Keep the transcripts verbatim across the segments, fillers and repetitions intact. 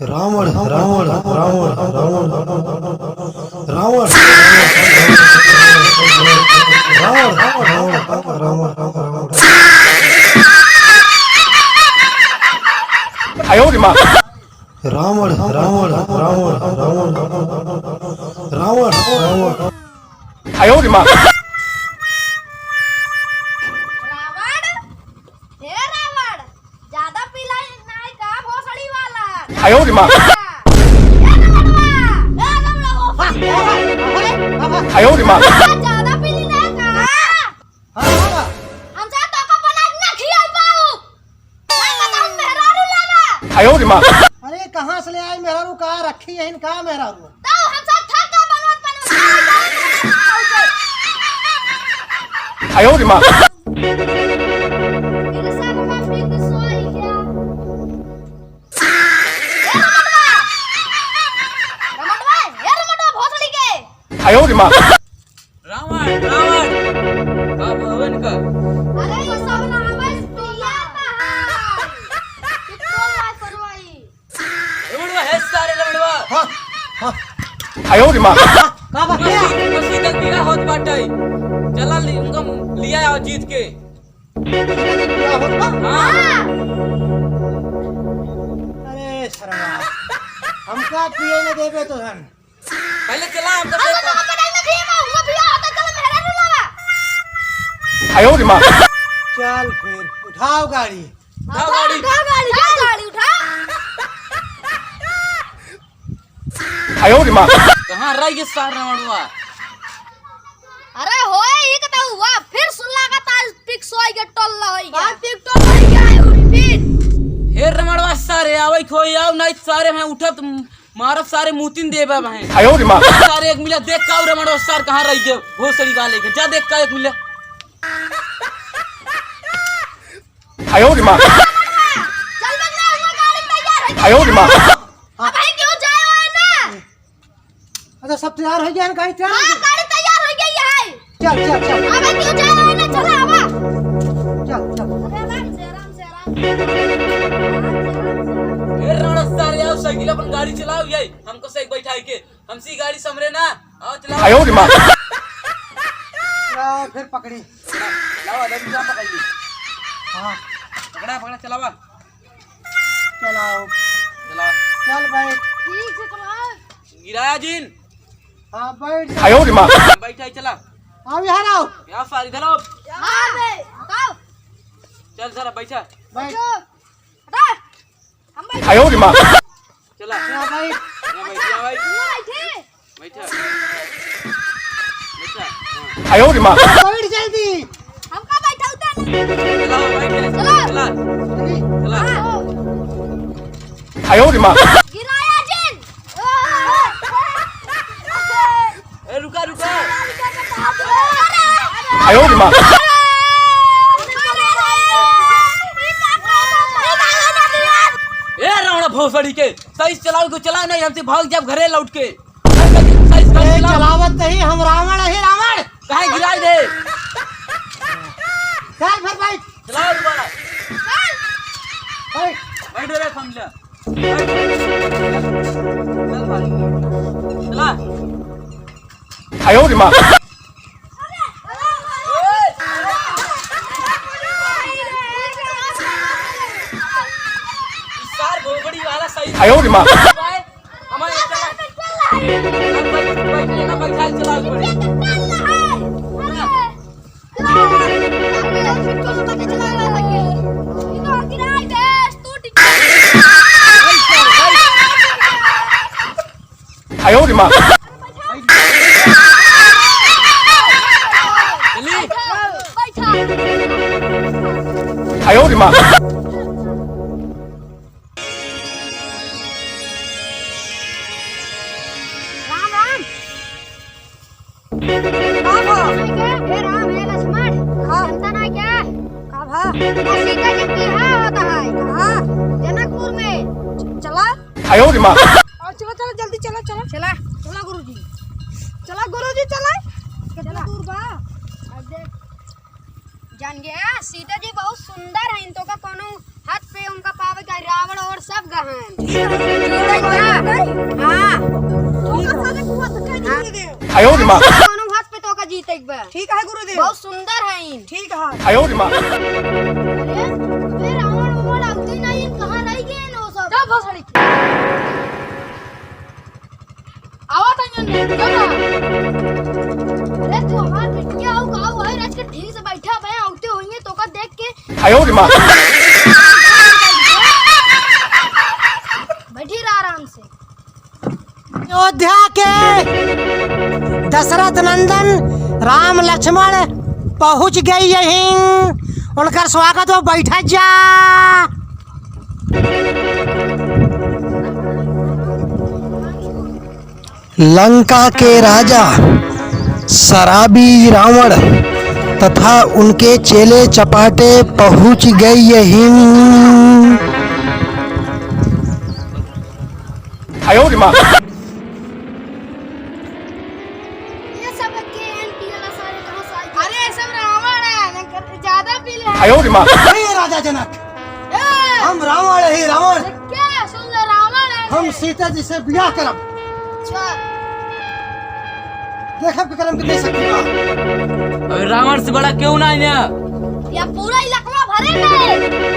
रावण, रावण, रावण, रावण, रावण, रावण, रावण। आयो रे माँ। रावण, रावण, रावण, रावण, रावण, रावण। आयो रे माँ। रावण, हे रावण, ज्यादा पिलाई नाई का भोसड़ी वाला? आयो रे माँ। हे रावणवा, हे रावणवा। आयो रे माँ। ज्यादा पीली नाई का? हाँ, हाँ। हमसे तोका बना ना खियाई पाऊ। मैं बताऊँ मेहरारू लावा। आयो रे माँ। अरे कहाँ से ले आई मेहरारू, का रखी है इनका मेहरारू? तो हमसे थक गए बनवत बनवत। आयो रे माँ। मेरे साथ में भी कुछ हुआ ही क्या? ए रमटवा! रमटवा, ए रमटवा भोसड़ी के। आयो रे माँ। रावण, रावण, का भवन का? अरे, ये सब ना आवे, पिया का है। कितना बार करवाई? लवड़वा है सारे लवड़वा। हाँ, हाँ। आयो रे माँ। का बात है? मसीह, मसीह तक बिया होत बाटे। चला ली, उनका लिया आओ जीत के। बिया होत बा? हाँ। अरे सरवा, हमका पिए न देबे तोहन। पहले चला, हम तो हम तो देखो। पकड़ में भी है, हुआ भी होता, चलो मेहरारू लावा। आयो रे माँ। चल फिर, उठाओ गाड़ी। उठाओ गाड़ी। उठाओ गाड़ी, उठाओ गाड़ी, उठाओ। आयो रे माँ। कहाँ रह गए सार रावणवा? अरे होए, ई कता हुआ, फिर सुन लागत आज पिक सोई के टोल होई गया। आज पिक टोल होई गया है, उठ फिर। हे रावणवा सारे, आवई खोई आओ, नहीं सारे मैं उठब तुम मारब सारे मुतिन देबे बहें। आयो रे माँ। सारे एक मिला देख का रमणवा सार कहाँ रह गए भोसड़ी वाले के। जा देख का एक मिला। आयो रे माँ। चल बंगला, हुआ गाड़ी तैयार है। आयो रे माँ। अब भाई क्यों जाए हो ना? अच्छा, सब तैयार हो गया है, गाड़ी तैयार हो हाँ, गई? गाड़ी तैयार हो गई है। चल, चल, चल। अब क्यों जाए हो ना? चला, आवा। चल, चल। अरे आराम से, आराम से, आराम से। ए राणा सारे, आओ साइकिल अपन गाड़ी चलाओ, ये हमको से एक बैठाई के, हमसी गाड़ी समरे ना, आओ चलाओ। आयो रे माँ। लाओ, फिर पकड़ी। लाओ, अदम क्या पकड़ ली? हाँ। पकड़ा, पकड़ा, चलावा। चलाओ। चला। चल बैठ। ठीक से चला। गिराया जिन। हाँ, बैठ जा। आयो रे माँ। बैठा ही चला। आओ यहाँ आओ। यहाँ सारी धरो। हाँ बे, बताओ। चल सारा बैठा। बैठ। हटा। हम बैठ। आयो रे माँ। चला। यहाँ बैठ। यहाँ बैठ, यहाँ बैठ। यहाँ बैठे। बैठा। बैठा। हाँ। आयो रे माँ। बैठ जल्दी। हमका बैठाऊ ता ना। चला, बैठ जा। चला। चला। चली। चला। हाँ। आयो रे माँ। गिराया जिन। ए, रुका, रुका। आयो रे माँ। ए, रावण भोसड़ी के, सही से चलाओ, को चला नहीं, हमसे भाग जब घरे लौट के। ए, चलावत नहीं, हम रावण है, रावण। काहे गिराई दे? चल फिर बैठ। चलाओ दोबारा। बैठ। बैठ रे, समझा। बैठ। चल भाई। चला। आयो रे माँ। सार भोगड़ी वाला सही। आयो रे माँ। हमारे चला। बैठ, बैठ, बैठ, बैठ, चला, बैठ। आयो रे माँ। चली। आयो रे माँ। राम राम। का भा? हे राम, हे लक्ष्मण, हाँ। जनता ना क्या? का भा? सीता जी की बियाह होता है। कहाँ? जनकपुर में। च-, चला। आयो रे माँ। और चला, चला, जल्दी चला, चला। चला। चला गुरुजी। चला गुरुजी, चला। कितना चला। दूर बा? अब देख। जान गया, सीता जी बहुत सुंदर हैं, तो का कोनो हाथ पे उनका पावे का रावण और सब गहन। ठीक है, जीते का? हाँ। तो का साले कुआ तो कह दे। आयो रे माँ। कोनो हाथ पे तो का जीते एक बार। ठीक है गुरुदेव। बहुत सुंदर हैं। ठीक है। आयो रे माँ। अरे, अबे रावण वावण आते नहीं, कहाँ रह गए हैं वो सब? चुप भोसड़ी। आवा तो यूं नहीं, चुप रहा। अरे तू हमार बिटिया हो, का हो, आज के ठीक से बैठा बे, आउते होइए तो का देख के। आयो रे माँ। बैठी रहा आराम से। अयोध्या के दशरथ नंदन राम लक्ष्मण पहुँच गई यहीं, उनकर स्वागत हो, बैठा जा। लंका के राजा शराबी रावण तथा उनके चेले चपाटे पहुँच गए यहीं। आयो रे माँ। ये सब के एन पी वाला सारे कहाँ से आए? अरे, ये सब रावण है, ज्यादा पी ले। आयो रे माँ। नहीं, राजा जनक, ए! हम रावण है, रावण। क्या सुन ले, रावण है। हम सीता जी से ब्याह करब। अच्छा। देखब के करम के दे सकती बा। अबे रावण से बड़ा क्यों ना है? या पूरा इलाका भरे में।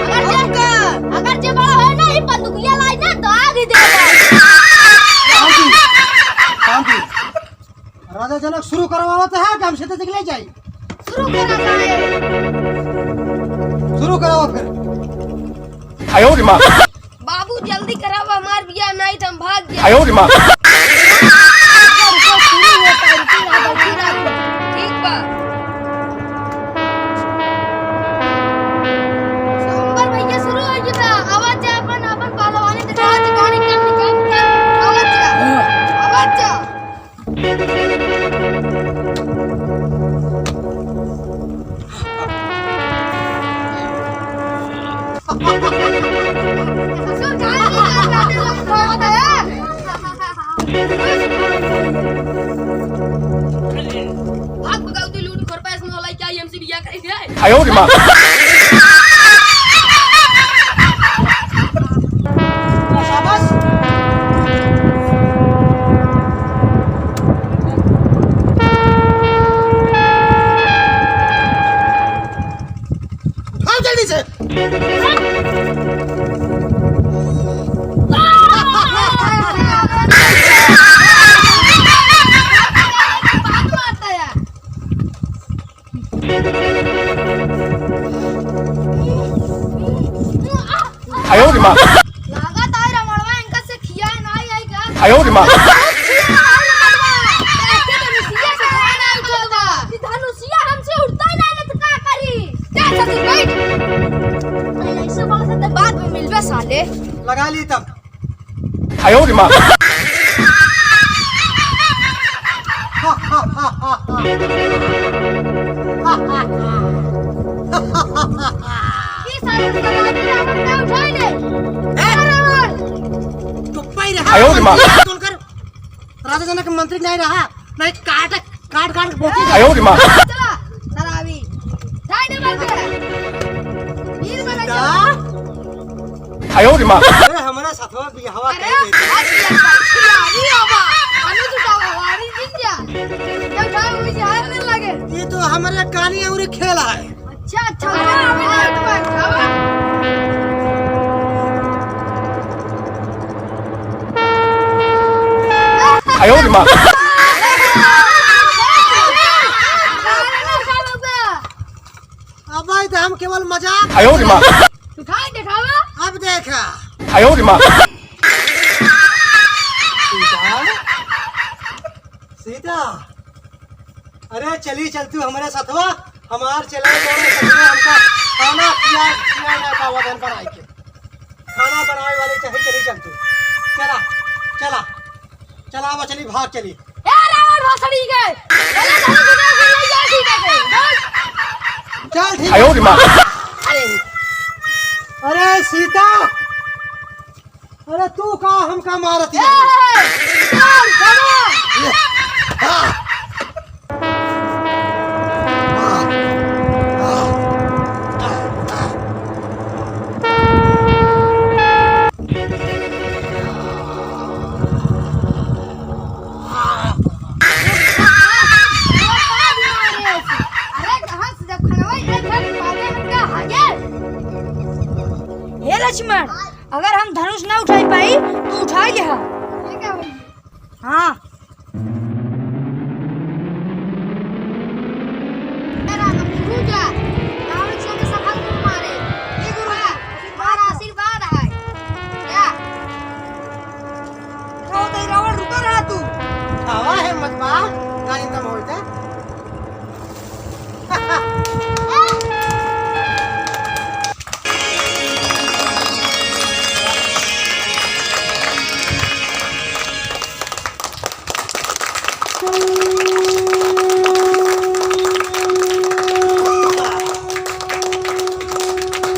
अगर जे, अगर जे बड़ा है ना, ये बंदूकिया लाई ना, दाग ही देगा। शांति, शांति। राजा जनक शुरू करवावत है कि हम सीता जी के ले जाई? शुरू करा जाए। शुरू कराओ फिर। आयो रे माँ। बाबू जल्दी करावा हमार बियाह, नहीं तो हम भाग जाए। आयो रे माँ। रुको, रुको, शुरू होता है, रुकी रहा, रुकी रहा। ठीक बा। सांबर भैया शुरू हो गया। आवाज जा, अपन, अपन पहलवानी दिखा, दिखाने का, निकाल, निकाल, आवाज जा, आवाज जा। भाग भगाओ, तू लूट खोर पैस में वाला क्या एमसी बिया करेंगे? आयो रे माँ। शाबाश। उठाओ जल्दी से। आयो रे माँ। लागत है रमणवा इनका से खिया नाई आई का? आयो रे माँ। बहुत खिया नाई रे मर्दवा। देख के तो धनुषिया से खाए नाई उठता। ई धनुषिया हमसे उड़ता ही नाई, तो का करी? जा ससुर बैठ। ऐसे बोला था तो बाद में मिलबे साले। लगा ली तब। आयो रे माँ। ई सारे सवारी रावण का उठाई ले। ए! रावण! तो पै रहा आयो रे माँ। मंत्री तोलकर राजा जनक मंत्री नहीं रहा, नहीं काट काट काट के बोती आयो रे माँ। चला, शराबी। ठाई दे बंदे। वीर बना सीता। आयो रे माँ। अरे, हमारा सथवा बियाहवा अरे, कर लेते। आज ये बच्ची आ रही है बा। अनु तो जाओ, हमारी जीत जा। जब जाओ, मुझे हाथ में लगे। ये तो हमारे कानी और खेल है। अच्छा, अच्छा, हमें ना तुम्हारा खावा। आयो रे माँ। अब भाई तो हम केवल मजाक आयो रे माँ। दिखाई, दिखावा। अब देखा। आयो रे माँ। सीता, सीता, अरे चली चल तू हमरे सथवा, हमार चले जाए सथवा, हमका खाना खिया, खिया ना पावा धन पर आइके। खाना बनावे वाले चाहे चली चल तू। चला, चला, चला, अब चली, भाग चली। ए रावण भोसड़ी के, चला चला चला चला जा सीता के, भाग। चल ठीक आयो रे माँ। अरे, अरे सीता, अरे तू का हमका मारत है? ए, चल, चलो। आ, आ, आ, लक्ष्मण, अगर हम धनुष ना उठाई पाई, तो उठाई लिहा। ठीक है भाई। हाँ। ए राम, गुरु जा, रावण के संग सफल तुम मारे। ये गुरु है, तुम्हारा आशीर्वाद है। जा। तो, तो रावण रुका रहा तू। हवा है मत बा, गाड़ी कम हो जा।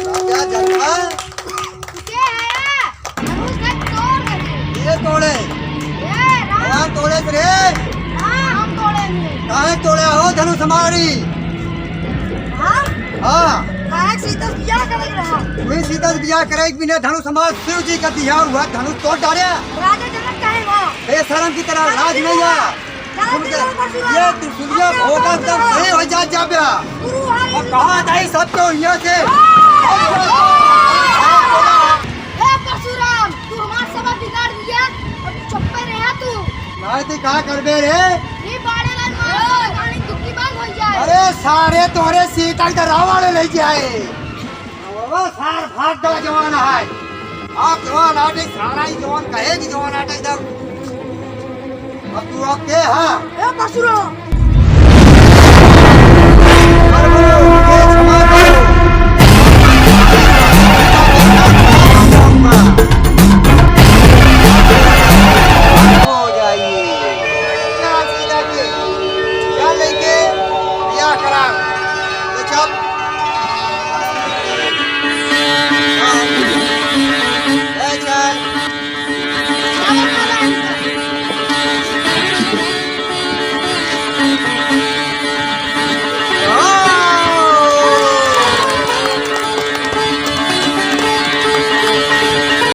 राजा जनका। के है? धनुष का तोड़ दे। ये तोड़े? ये राम। कौन तोड़े रे? राम तोड़े नहीं। काहे तोड़े हो धनुष हमारी? हाँ? हाँ। काहे सीता से बियाह करे के रहा? वही सीता से बियाह करे के बिना धनुष हमार शिव जी का दिया हुआ धनुष तोड़ डाले। राजा जनक काहे वहाँ? बेशरम की तरह राज नहीं है। सुन के, ये त्रिशूलिया भोगा एकदम सही हो जा, जा बे। गुरु हरि और कहाँ जाई सब तो यहाँ से? ए परशुराम, तू हमार सभा बिगाड़ दिया, अब चुप्पे रहा तू। नहीं तो का करबे रे? ये बाड़े लाल मारो, कहानी दुखी बंद हो जाए। अरे सारे तोरे सीता के रावण ले जाए। बाबा सार भाग गवा जवान है। आप जवान आटे, सारा ही जवान कहे कि जवान आटे इधर। अब तू अब के हा? ए परशुराम,